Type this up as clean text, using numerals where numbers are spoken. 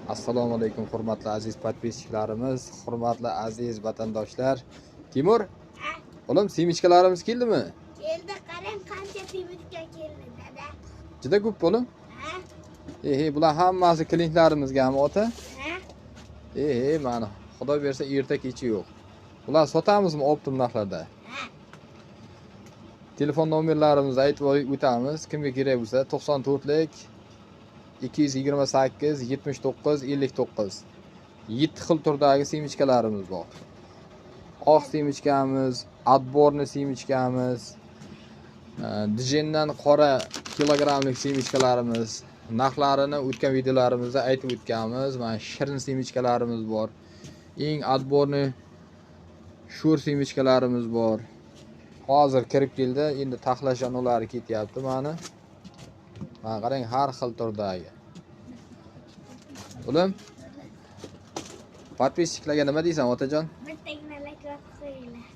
Assalomu alaykum, hurmatli aziz подписчик larimiz, hurmatli aziz vatandoshlar. Timur, oğlum, семечка larimiz keldimi? Keldi, qarang, qancha семечка keldi, dada. Juda ko'p, oğlum. Ha? Ey, bular hammasi клиент larimizgami, ota? Ha? Ey, mana Xudo bersa, erta kechi yo'q. Bular sotamizmi оптом narxlarda? Ha. Telefon nomerlarimizni aytib o'tamiz. Kimga kerak bo'lsa, 94lik 228 79 59. 7 xil turdagi семечка larimiz bor. Oq семечка miz, отборный семечка miz, djendan qora kilogrammlik семечка larimiz. Narxlarini o'tgan videolarimizda aytib o'tganmiz. Mana shirin семечка larimiz bor. Eng отборный sho'r семечка larimiz bor. Hozir kirib keldi. Endi taxlash anolari ketyapti mana. Mana qarang, har xil turdagi. O'g'lim, подписчик larga nima deysan, otajon? Bittagina layk bosib qo'yinglar.